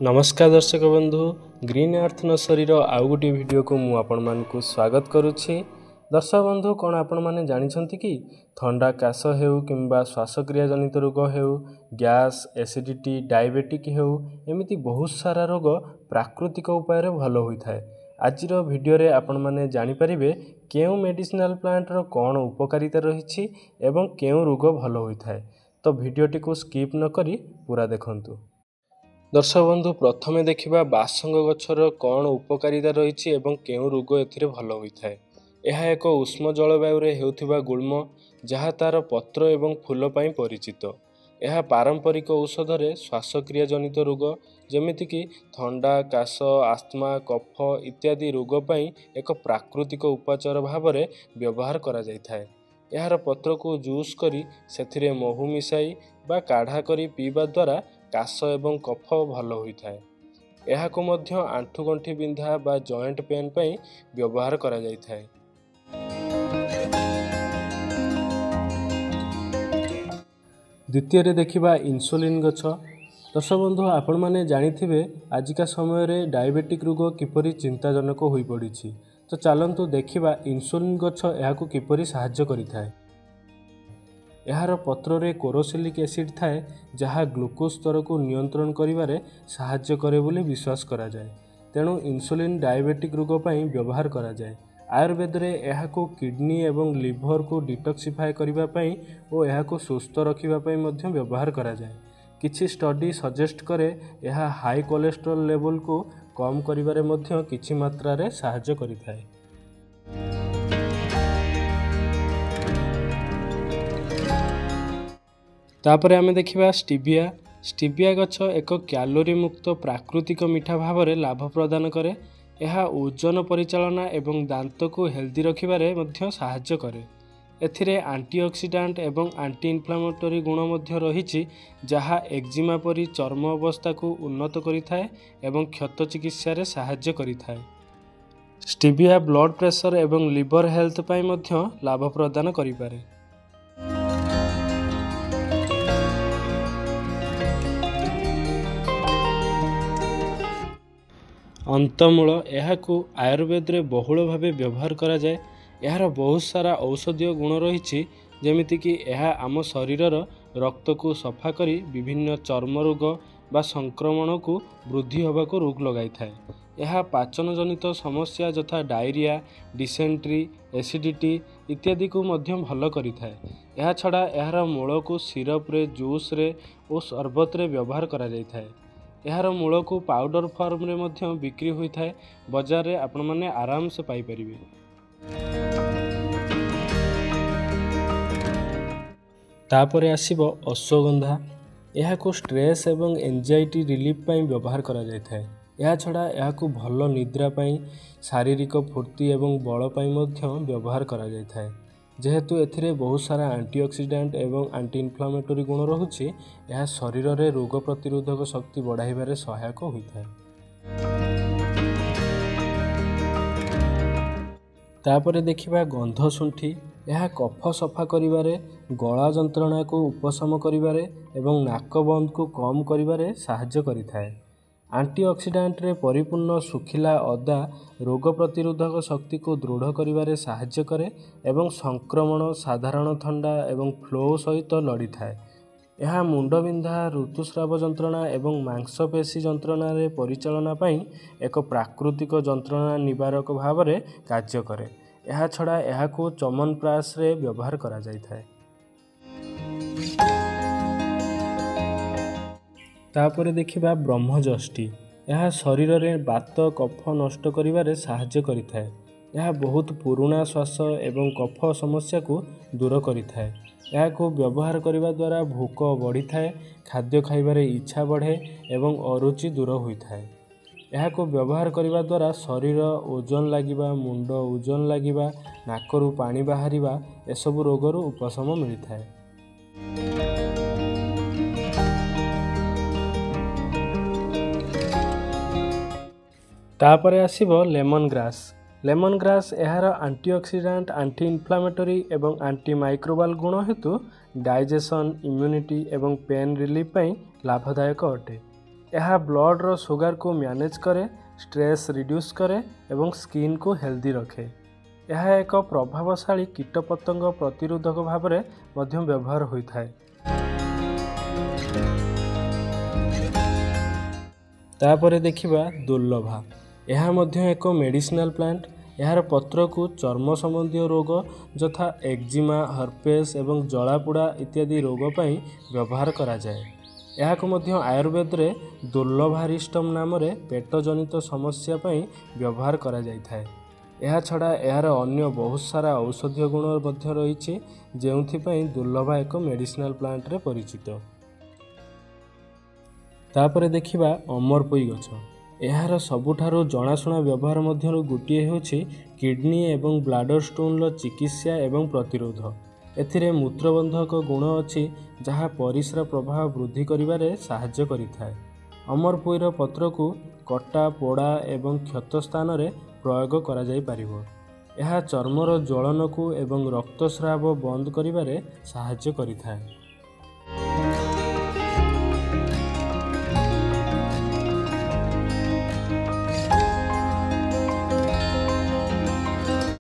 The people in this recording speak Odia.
ନମସ୍କାର ଦର୍ଶକ ବନ୍ଧୁ, ଗ୍ରୀନ୍ ଆର୍ଥ ନର୍ସରୀର ଆଉ ଗୋଟିଏ ଭିଡ଼ିଓକୁ ମୁଁ ଆପଣମାନଙ୍କୁ ସ୍ୱାଗତ କରୁଛି। ଦର୍ଶକ ବନ୍ଧୁ, କ'ଣ ଆପଣମାନେ ଜାଣିଛନ୍ତି କି ଥଣ୍ଡା କାଶ ହେଉ କିମ୍ବା ଶ୍ୱାସକ୍ରିୟା ଜନିତ ରୋଗ ହେଉ, ଗ୍ୟାସ୍, ଏସିଡ଼ିଟି, ଡାଇବେଟିକ୍ ହେଉ, ଏମିତି ବହୁତ ସାରା ରୋଗ ପ୍ରାକୃତିକ ଉପାୟରେ ଭଲ ହୋଇଥାଏ। ଆଜିର ଭିଡ଼ିଓରେ ଆପଣମାନେ ଜାଣିପାରିବେ କେଉଁ ମେଡ଼ିସିନାଲ୍ ପ୍ଲାଣ୍ଟର କ'ଣ ଉପକାରିତା ରହିଛି ଏବଂ କେଉଁ ରୋଗ ଭଲ ହୋଇଥାଏ। ତ ଭିଡ଼ିଓଟିକୁ ସ୍କିପ୍ ନକରି ପୁରା ଦେଖନ୍ତୁ। ଦର୍ଶକ ବନ୍ଧୁ, ପ୍ରଥମେ ଦେଖିବା ବାସଙ୍ଗ ଗଛର କ'ଣ ଉପକାରିତା ରହିଛି ଏବଂ କେଉଁ ରୋଗ ଏଥିରେ ଭଲ ହୋଇଥାଏ। ଏହା ଏକ ଉଷ୍ମ ଜଳବାୟୁରେ ହେଉଥିବା ଗୁଳ୍ମ, ଯାହା ତା'ର ପତ୍ର ଏବଂ ଫୁଲ ପାଇଁ ପରିଚିତ। ଏହା ପାରମ୍ପରିକ ଔଷଧରେ ଶ୍ୱାସକ୍ରିୟା ଜନିତ ରୋଗ ଯେମିତିକି ଥଣ୍ଡା, କାଶ, ଆସ୍ମା, କଫ ଇତ୍ୟାଦି ରୋଗ ପାଇଁ ଏକ ପ୍ରାକୃତିକ ଉପଚାର ଭାବରେ ବ୍ୟବହାର କରାଯାଇଥାଏ। ଏହାର ପତ୍ରକୁ ଜୁସ୍ କରି ସେଥିରେ ମହୁ ମିଶାଇ ବା କାଢ଼ା କରି ପିଇବା ଦ୍ୱାରା କାଶ ଏବଂ କଫ ଭଲ ହୋଇଥାଏ। ଏହାକୁ ମଧ୍ୟ ଆଣ୍ଠୁଗଣ୍ଠି ବିନ୍ଧା ବା ଜଏଣ୍ଟ ପେନ୍ ପାଇଁ ବ୍ୟବହାର କରାଯାଇଥାଏ। ଦ୍ୱିତୀୟରେ ଦେଖିବା ଇନ୍ସୁଲିନ୍ ଗଛ। ଦର୍ଶକ ବନ୍ଧୁ, ଆପଣମାନେ ଜାଣିଥିବେ ଆଜିକା ସମୟରେ ଡାଇବେଟିକ୍ ରୋଗ କିପରି ଚିନ୍ତାଜନକ ହୋଇପଡ଼ିଛି। ତ ଚାଲନ୍ତୁ ଦେଖିବା ଇନ୍ସୁଲିନ୍ ଗଛ ଏହାକୁ କିପରି ସାହାଯ୍ୟ କରିଥାଏ। ଏହାର ପତ୍ରରେ କୋରୋସିଲିକ୍ ଏସିଡ୍ ଥାଏ, ଯାହା ଗ୍ଲୁକୋଜ୍ ସ୍ତରକୁ ନିୟନ୍ତ୍ରଣ କରିବାରେ ସାହାଯ୍ୟ କରେ ବୋଲି ବିଶ୍ୱାସ କରାଯାଏ। ତେଣୁ ଇନ୍ସୁଲିନ୍ ଡାଇବେଟିକ୍ ରୋଗ ପାଇଁ ବ୍ୟବହାର କରାଯାଏ। ଆୟୁର୍ବେଦରେ ଏହାକୁ କିଡ଼ନୀ ଏବଂ ଲିଭରକୁ ଡିଟକ୍ସିଫାଏ କରିବା ପାଇଁ ଓ ଏହାକୁ ସୁସ୍ଥ ରଖିବା ପାଇଁ ମଧ୍ୟ ବ୍ୟବହାର କରାଯାଏ। କିଛି ଷ୍ଟଡି ସଜେଷ୍ଟ କରେ ଏହା ହାଇ କୋଲେଷ୍ଟ୍ରଲ୍ ଲେଭଲକୁ କମ୍ କରିବାରେ ମଧ୍ୟ କିଛି ମାତ୍ରାରେ ସାହାଯ୍ୟ କରିଥାଏ। ତାପରେ ଆମେ ଦେଖିବା ଷ୍ଟିଭିଆ। ଷ୍ଟିଭିଆ ଗଛ ଏକ କ୍ୟାଲୋରୀ ମୁକ୍ତ ପ୍ରାକୃତିକ ମିଠା ଭାବରେ ଲାଭ ପ୍ରଦାନ କରେ। ଏହା ଓଜନ ପରିଚାଳନା ଏବଂ ଦାନ୍ତକୁ ହେଲ୍ଦି ରଖିବାରେ ମଧ୍ୟ ସାହାଯ୍ୟ କରେ। ଏଥିରେ ଆଣ୍ଟିଅକ୍ସିଡାଣ୍ଟ ଏବଂ ଆଣ୍ଟି ଇନଫ୍ଲାମେଟୋରୀ ଗୁଣ ମଧ୍ୟ ରହିଛି, ଯାହା ଏକ୍ଜିମା ପରି ଚର୍ମ ଅବସ୍ଥାକୁ ଉନ୍ନତ କରିଥାଏ ଏବଂ କ୍ଷତ ଚିକିତ୍ସାରେ ସାହାଯ୍ୟ କରିଥାଏ। ଷ୍ଟିଭିଆ ବ୍ଲଡ଼ ପ୍ରେସର ଏବଂ ଲିଭର ହେଲ୍ଥ ପାଇଁ ମଧ୍ୟ ଲାଭ ପ୍ରଦାନ କରିପାରେ। ଅନ୍ତମୂଳ, ଏହାକୁ ଆୟୁର୍ବେଦରେ ବହୁଳ ଭାବେ ବ୍ୟବହାର କରାଯାଏ। ଏହାର ବହୁତ ସାରା ଔଷଧୀୟ ଗୁଣ ରହିଛି, ଯେମିତିକି ଏହା ଆମ ଶରୀରର ରକ୍ତକୁ ସଫା କରି ବିଭିନ୍ନ ଚର୍ମ ରୋଗ ବା ସଂକ୍ରମଣକୁ ବୃଦ୍ଧି ହେବାକୁ ରୋକ ଲଗାଇଥାଏ। ଏହା ପାଚନ ଜନିତ ସମସ୍ୟା ଯଥା ଡାଇରିଆ, ଡିସେଣ୍ଟ୍ରି, ଏସିଡ଼ିଟି ଇତ୍ୟାଦିକୁ ମଧ୍ୟ ଭଲ କରିଥାଏ। ଏହାଛଡ଼ା ଏହାର ମୂଳକୁ ସିରପରେ, ଜୁସ୍ରେ ଓ ସରବତରେ ବ୍ୟବହାର କରାଯାଇଥାଏ। ଏହାର ମୂଳକୁ ପାଉଡ଼ର ଫର୍ମରେ ମଧ୍ୟ ବିକ୍ରି ହୋଇଥାଏ। ବଜାରରେ ଆପଣମାନେ ଆରାମସେ ପାଇପାରିବେ। ତାପରେ ଆସିବ ଅଶ୍ୱଗନ୍ଧା। ଏହାକୁ ଷ୍ଟ୍ରେସ୍ ଏବଂ ଏନ୍ଜାଇଟି ରିଲିଫ୍ ପାଇଁ ବ୍ୟବହାର କରାଯାଇଥାଏ। ଏହାଛଡ଼ା ଏହାକୁ ଭଲ ନିଦ୍ରା ପାଇଁ, ଶାରୀରିକ ଫୁର୍ତ୍ତି ଏବଂ ବଳ ପାଇଁ ମଧ୍ୟ ବ୍ୟବହାର କରାଯାଇଥାଏ। ଯେହେତୁ ଏଥିରେ ବହୁତ ସାରା ଆଣ୍ଟିଅକ୍ସିଡାଣ୍ଟ ଏବଂ ଆଣ୍ଟି ଇନଫ୍ଲାମେଟୋରୀ ଗୁଣ ରହୁଛି, ଏହା ଶରୀରରେ ରୋଗ ପ୍ରତିରୋଧକ ଶକ୍ତି ବଢ଼ାଇବାରେ ସହାୟକ ହୋଇଥାଏ। ତାପରେ ଦେଖିବା ଗନ୍ଧଶୁଣ୍ଠି। ଏହା କଫ ସଫା କରିବାରେ, ଗଳା ଯନ୍ତ୍ରଣାକୁ ଉପଶମ କରିବାରେ ଏବଂ ନାକ ବନ୍ଦକୁ କମ୍ କରିବାରେ ସାହାଯ୍ୟ କରିଥାଏ। ଆଣ୍ଟିଅକ୍ସିଡାଣ୍ଟରେ ପରିପୂର୍ଣ୍ଣ ଶୁଖିଲା ଅଦା ରୋଗ ପ୍ରତିରୋଧକ ଶକ୍ତିକୁ ଦୃଢ଼ କରିବାରେ ସାହାଯ୍ୟ କରେ ଏବଂ ସଂକ୍ରମଣ, ସାଧାରଣ ଥଣ୍ଡା ଏବଂ ଫ୍ଲୁ ସହିତ ଲଢ଼ିଥାଏ। ଏହା ମୁଣ୍ଡବିନ୍ଧା, ଋତୁସ୍ରାବ ଯନ୍ତ୍ରଣା ଏବଂ ମାଂସପେଶୀ ଯନ୍ତ୍ରଣାରେ ପରିଚାଳନା ପାଇଁ ଏକ ପ୍ରାକୃତିକ ଯନ୍ତ୍ରଣା ନିବାରକ ଭାବରେ କାର୍ଯ୍ୟ କରେ। ଏହାଛଡ଼ା ଏହାକୁ ଚମନପ୍ରାଶରେ ବ୍ୟବହାର କରାଯାଇଥାଏ। ତାପରେ ଦେଖିବା ବ୍ରହ୍ମଯଷ୍ଟି। ଏହା ଶରୀରରେ ବାତ, କଫ ନଷ୍ଟ କରିବାରେ ସାହାଯ୍ୟ କରିଥାଏ। ଏହା ବହୁତ ପୁରୁଣା ଶ୍ୱାସ ଏବଂ କଫ ସମସ୍ୟାକୁ ଦୂର କରିଥାଏ। ଏହାକୁ ବ୍ୟବହାର କରିବା ଦ୍ୱାରା ଭୋକ ବଢ଼ିଥାଏ, ଖାଦ୍ୟ ଖାଇବାରେ ଇଚ୍ଛା ବଢ଼େ ଏବଂ ଅରୁଚି ଦୂର ହୋଇଥାଏ। ଏହାକୁ ବ୍ୟବହାର କରିବା ଦ୍ୱାରା ଶରୀର ଓଜନ ଲାଗିବା, ମୁଣ୍ଡ ଓଜନ ଲାଗିବା, ନାକରୁ ପାଣି ବାହାରିବା ଏସବୁ ରୋଗରୁ ଉପଶମ ମିଳିଥାଏ। ତାପରେ ଆସିବ ଲେମନ୍ ଗ୍ରାସ୍। ଲେମନ୍ ଗ୍ରାସ୍ ଏହାର ଆଣ୍ଟିଅକ୍ସିଡାଣ୍ଟ, ଆଣ୍ଟି ଇନଫ୍ଲାମେଟୋରୀ ଏବଂ ଆଣ୍ଟି ମାଇକ୍ରୋବାଲ୍ ଗୁଣ ହେତୁ ଡାଇଜେସନ୍, ଇମ୍ୟୁନିଟି ଏବଂ ପେନ୍ ରିଲିଫ୍ ପାଇଁ ଲାଭଦାୟକ ଅଟେ। ଏହା ବ୍ଲଡ଼ର ସୁଗାରକୁ ମ୍ୟାନେଜ୍ କରେ, ଷ୍ଟ୍ରେସ୍ ରିଡ୍ୟୁସ୍ କରେ ଏବଂ ସ୍କିନ୍କୁ ହେଲ୍ଦି ରଖେ। ଏହା ଏକ ପ୍ରଭାବଶାଳୀ କୀଟପତଙ୍ଗ ପ୍ରତିରୋଧକ ଭାବରେ ମଧ୍ୟ ବ୍ୟବହାର ହୋଇଥାଏ। ତାପରେ ଦେଖିବା ଦୁର୍ଲଭା। ଏହା ମଧ୍ୟ ଏକ ମେଡ଼ିସିନାଲ ପ୍ଲାଣ୍ଟ। ଏହାର ପତ୍ରକୁ ଚର୍ମ ସମ୍ବନ୍ଧୀୟ ରୋଗ ଯଥା ଏକ୍ଜିମା, ହର୍ପେସ୍ ଏବଂ ଜଳାପୋଡ଼ା ଇତ୍ୟାଦି ରୋଗ ପାଇଁ ବ୍ୟବହାର କରାଯାଏ। ଏହାକୁ ମଧ୍ୟ ଆୟୁର୍ବେଦରେ ଦୁର୍ଲଭାରିଷ୍ଟମ ନାମରେ ପେଟଜନିତ ସମସ୍ୟା ପାଇଁ ବ୍ୟବହାର କରାଯାଇଥାଏ। ଏହାଛଡ଼ା ଏହାର ଅନ୍ୟ ବହୁତ ସାରା ଔଷଧୀୟ ଗୁଣ ମଧ୍ୟ ରହିଛି, ଯେଉଁଥିପାଇଁ ଦୁର୍ଲଭା ଏକ ମେଡ଼ିସିନାଲ ପ୍ଲାଣ୍ଟରେ ପରିଚିତ। ତାପରେ ଦେଖିବା ଅମରପୋଇ ଗଛ। ଏହାର ସବୁଠାରୁ ଜଣାଶୁଣା ବ୍ୟବହାର ମଧ୍ୟରୁ ଗୋଟିଏ ହେଉଛି କିଡ଼ନୀ ଏବଂ ବ୍ଲାଡର ଷ୍ଟୋନ୍ର ଚିକିତ୍ସା ଏବଂ ପ୍ରତିରୋଧ। ଏଥିରେ ମୂତ୍ରବର୍ଦ୍ଧକ ଗୁଣ ଅଛି, ଯାହା ପରିସ୍ରା ପ୍ରବାହ ବୃଦ୍ଧି କରିବାରେ ସାହାଯ୍ୟ କରିଥାଏ। ଅମରପୋଇର ପତ୍ରକୁ କଟା, ପୋଡ଼ା ଏବଂ କ୍ଷତ ସ୍ଥାନରେ ପ୍ରୟୋଗ କରାଯାଇପାରିବ। ଏହା ଚର୍ମର ଜ୍ୱଳନକୁ ଏବଂ ରକ୍ତସ୍ରାବ ବନ୍ଦ କରିବାରେ ସାହାଯ୍ୟ କରିଥାଏ।